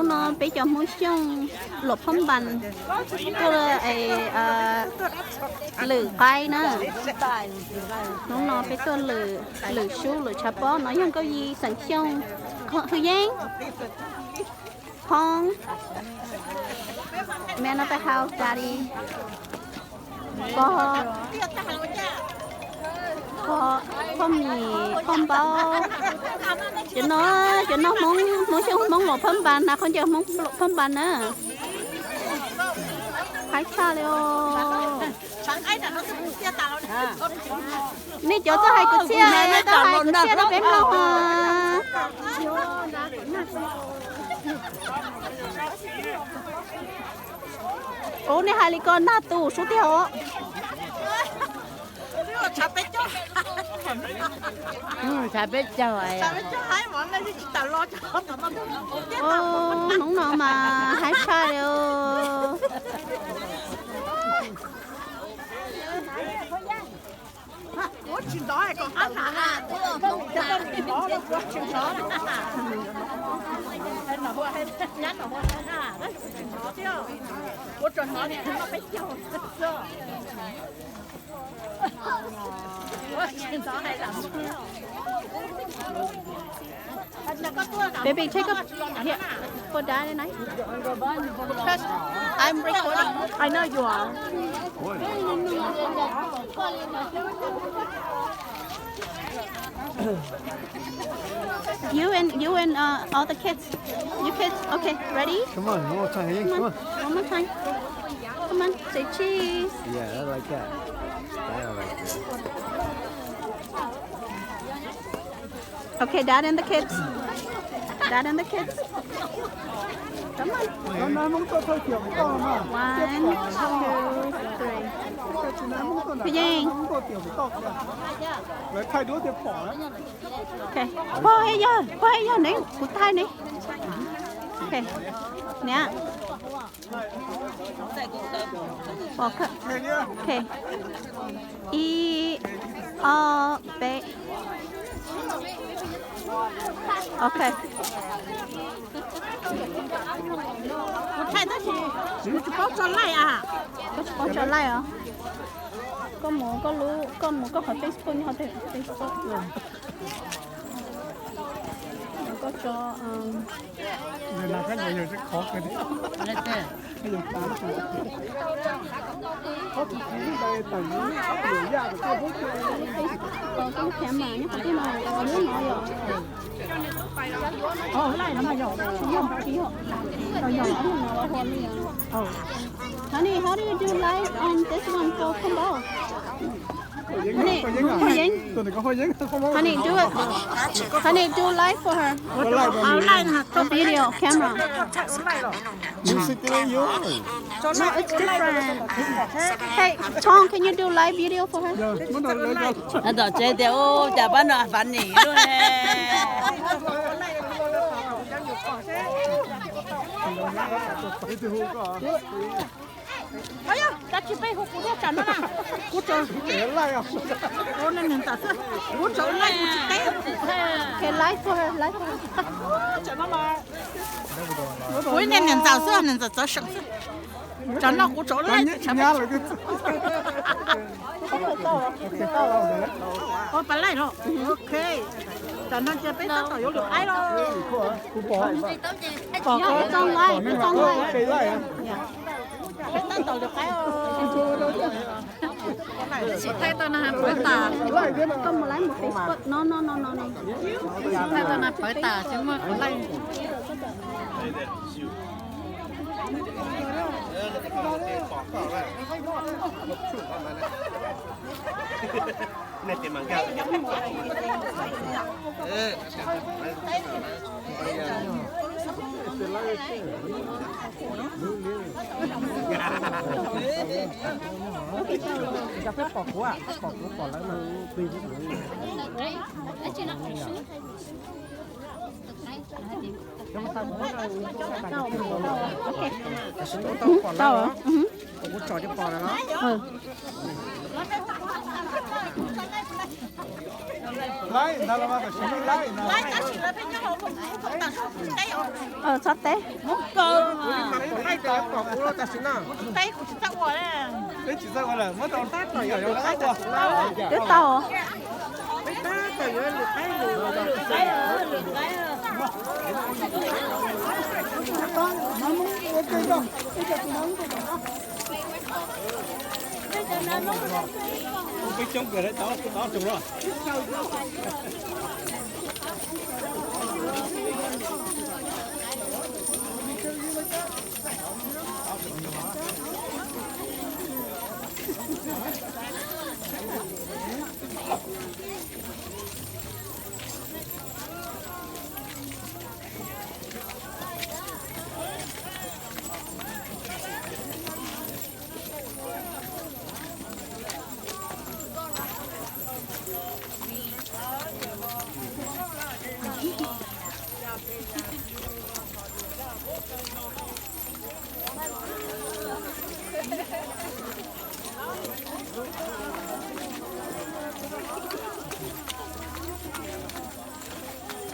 Hnub no peb cov Hmoob Xyooj Luam Phab Npas tuaj lwm qaib na. Hnub no peb tuaj lwm sub lwm tshav pob no yog Nkauj Yi xeem Xyooj, Hwj Yeeb, Phoob, Mia no peb hau Daddy, Pog, Pog Mis, Pog Npaub. Cov no, cov no Hmoob, Hmoob Xyooj Hmoob Luam Phab Npas na, khaub ncaws Hmoob Luam Phab Npas na. Haib tshaj li os. Nej cov txawj hais kwv txhiaj, txawj hais kwv txhiaj rau peb mloog os. Ub, nej hais li ko nag tu sub tiag os. Tshav peb caug. Hnub no mas haib tshaj li os. Baby, take a, here, put that in, I, I'm recording. I know you are. You and, you and uh, all the kids. You kids, okay, ready? Come on, one more time, yeah, come on. One more time. Come on, say cheese. Yeah, I like that. I like that. Okay, dad and the kids. Dad and the kids. Come on. One, two, three. Phi Yeej. Okay. Pog ib yog, pog ib yog ne, kuv thaij ne. Okay. Niam. Okay. Ib, ob, peb. Okay. Kuv thaij tab sis kuv tsis paub tso live a. Koj tsis paub tso live os? Koj mus koj lub, koj mus koj qhov Facebook, nyob qhov Facebook. Koj tso, um, Koj tsis txiv lub ntawd tawm lub, lub yaj kom koj lub. Koj thaij mas nyob qhov twg no, lub no yom. Tsis yog, tsis yog. Honey, how do you do live on this one for Khon Bao? Honey, Khon Yeeb. Honey, do it. Honey, do live for her. Video, camera. Music video. No, it's different. Hey, Chong, can you do live video for her? Tom tsev tias, ub, cas pab no funny luaj ne. Cas tsis peb hu kuv thiab tsam no na. Kuv tso, kuv tso live, kuv tsis teb. Okay, live for her, live for her. Kuv ib niag niam ntxawm xwb, niam ntxawm txawv seem xwb. Tsam no kuv tso live. Ua pa laij los. Ok. Tam no ces peb tab tom yuav lwm qaib los. Peb tab tom lwm qaib os. Thaij tau na, pawv tas. Koj mus laib mus Facebook. No, no, no, no, no. Thaij tau na, pawv tas tsis muaj kuv laij. Tau, tau. Kuv tso cov pos no. Txhob teb. Twb tau.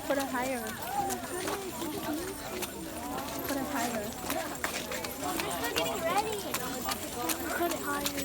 Put it higher. Put it higher. Put it higher.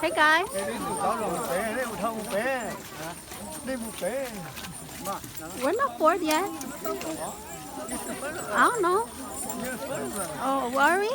Hey guys. We're not bored yet. I don't know. Oh, where are we?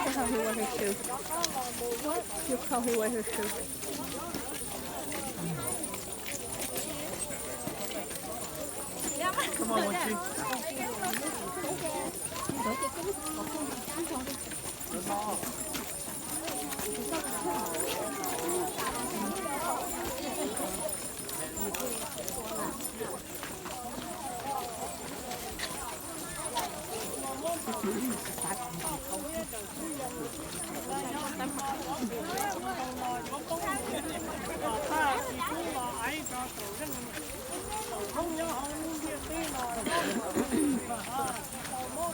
Look how he wear his shoe. Look how he wear his shoe. Come on, Mochi.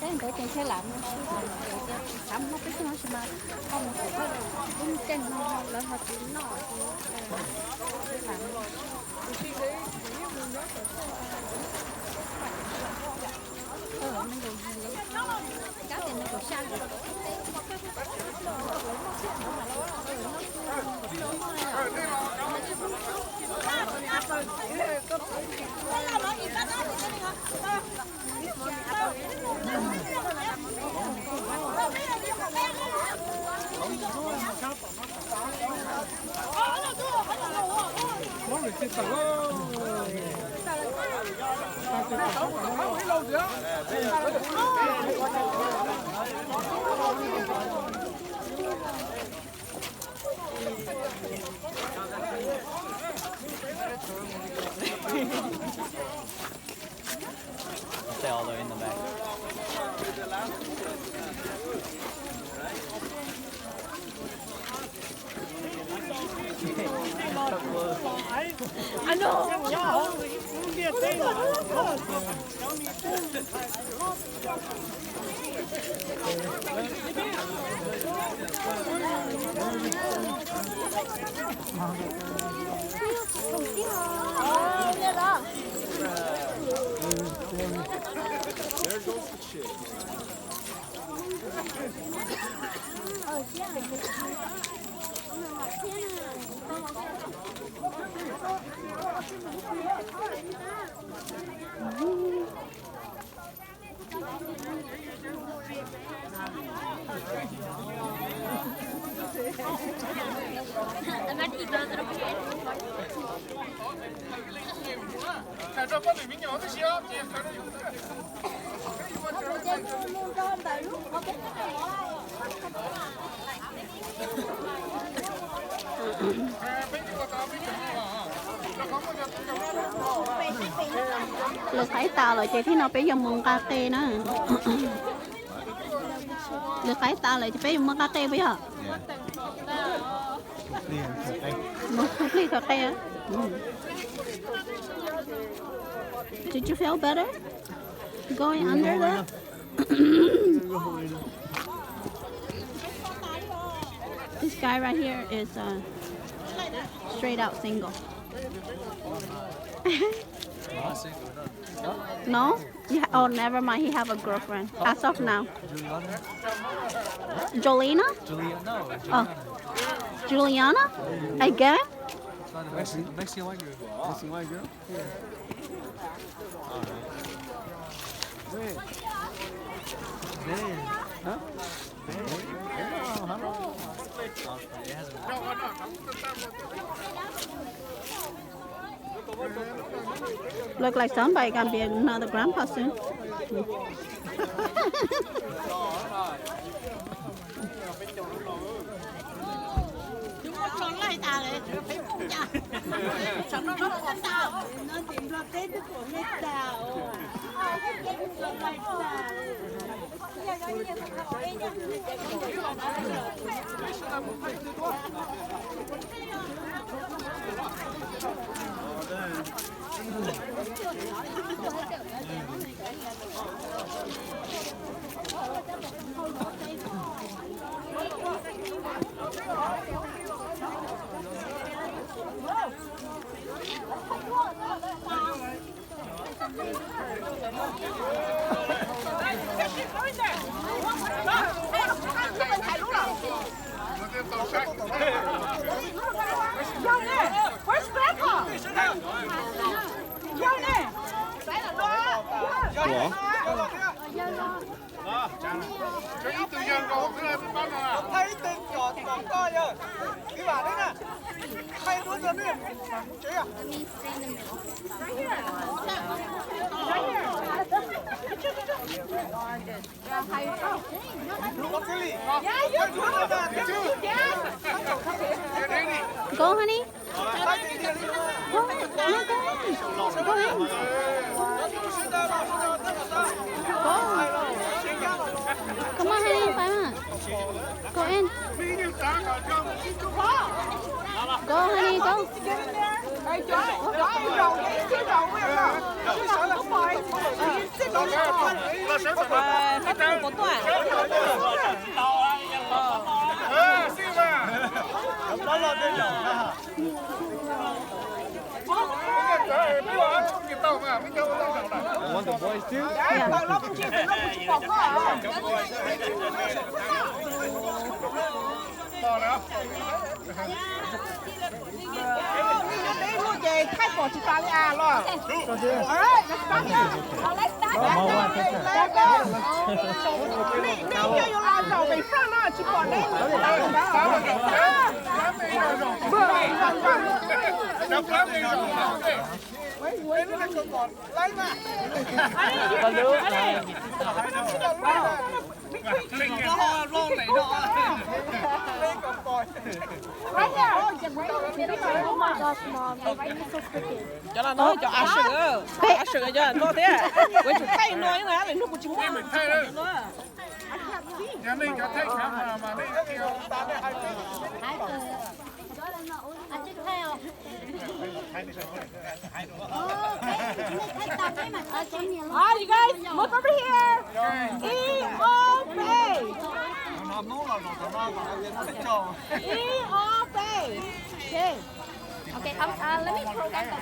Peb nkawd ces ntshe lam mus xwb, xav mus noj peb xyoos no sis mas koj mus kuv koj lub ceeb no lawv ho tsis noj ces lam mus. Nees nkaum yim, kab tias nees nkaum xya. Stay all the way in the back. Lawv qaib tas lawm ces thib no peb yuav mus nqa qe na. Lawv qaib tas lawm ces peb yuav mus nqa qe puas yog? Mus plig khaws qe. Did you feel better going under there? This guy right here is uh, straight out single. No? Yeah, oh, never mind. He have a girlfriend as of now. Jolina? Oh, Juliana? Again? Mexican white girl. Mexican white girl? Look like somebody gonna be another grandpa soon. Go, honey. Go, go, go. Go. Come on, honey, five minutes. Go in. Go, honey, go. I want the boys too. Ces thaij pom tsis tas li as los. Nej coj yuav los zaum pem front no tsis pom nej. Right here. Oh my gosh, Mom. Your finger is so crooked. Cov no noj cov a sw, a sw cov noj thiab. Kuv tsum thaij no ib na, hnub kuv tsis muaj no. All right, you guys, look over here. E O P. E O P. Okay. Okay, um, uh, let me program the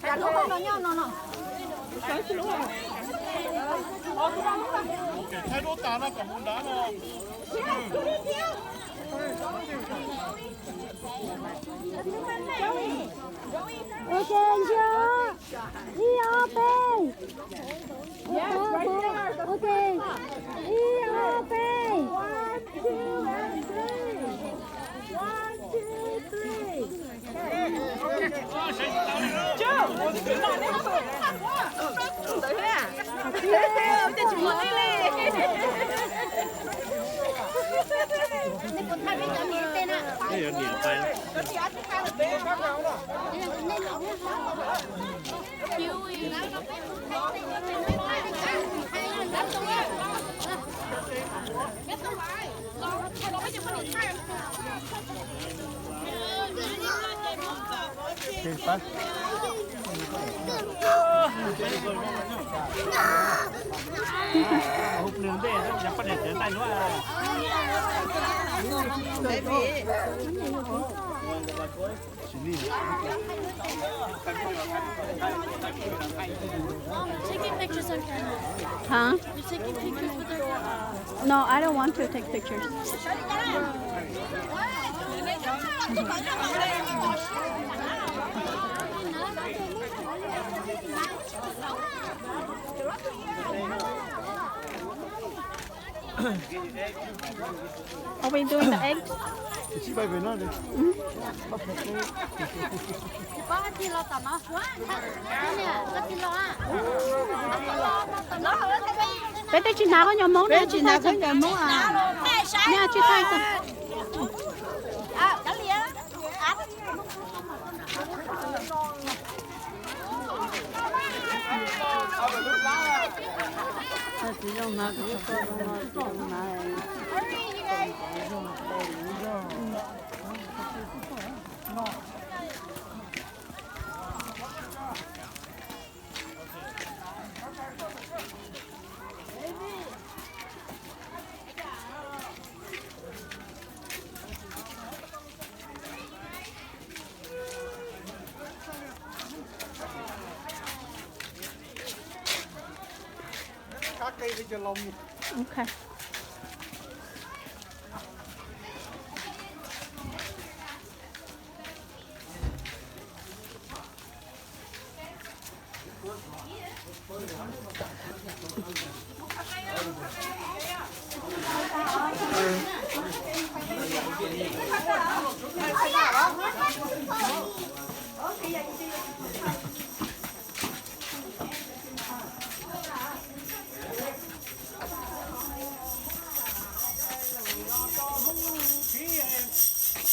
Cov lub no nyob no no. Ok, ntsia. E O P. Ok, E O P. One, two, and three. One, two, three. Taking pictures on camera. Huh? You're taking pictures with our camera. No, I don't want to take pictures. Are we doing the eggs? Peb twb tsis hnav khaub ncaws Hmoob ne, tsis hnav khaub ncaws Hmoob. Tsis thaij. Okay.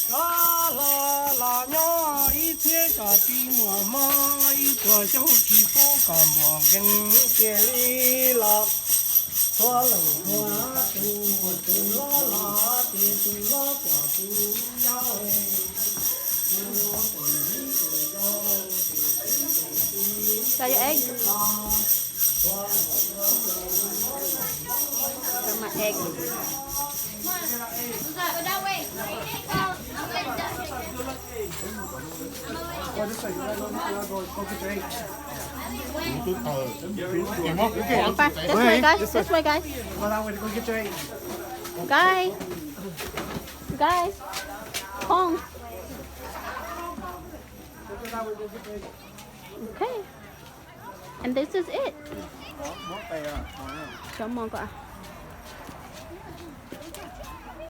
Los los los nyob ib txhiab tso tsis muaj mob, ib puas xyoo tsis pub kom muaj nkees tiag li los. Txhua leej txhua tus, tus hlob los ces tus hlob cov tus yau. Got your egg? Got my egg. This way, guys. This way, guys. Guys. Guys. Home. Okay. And this is it. Cov mov kom.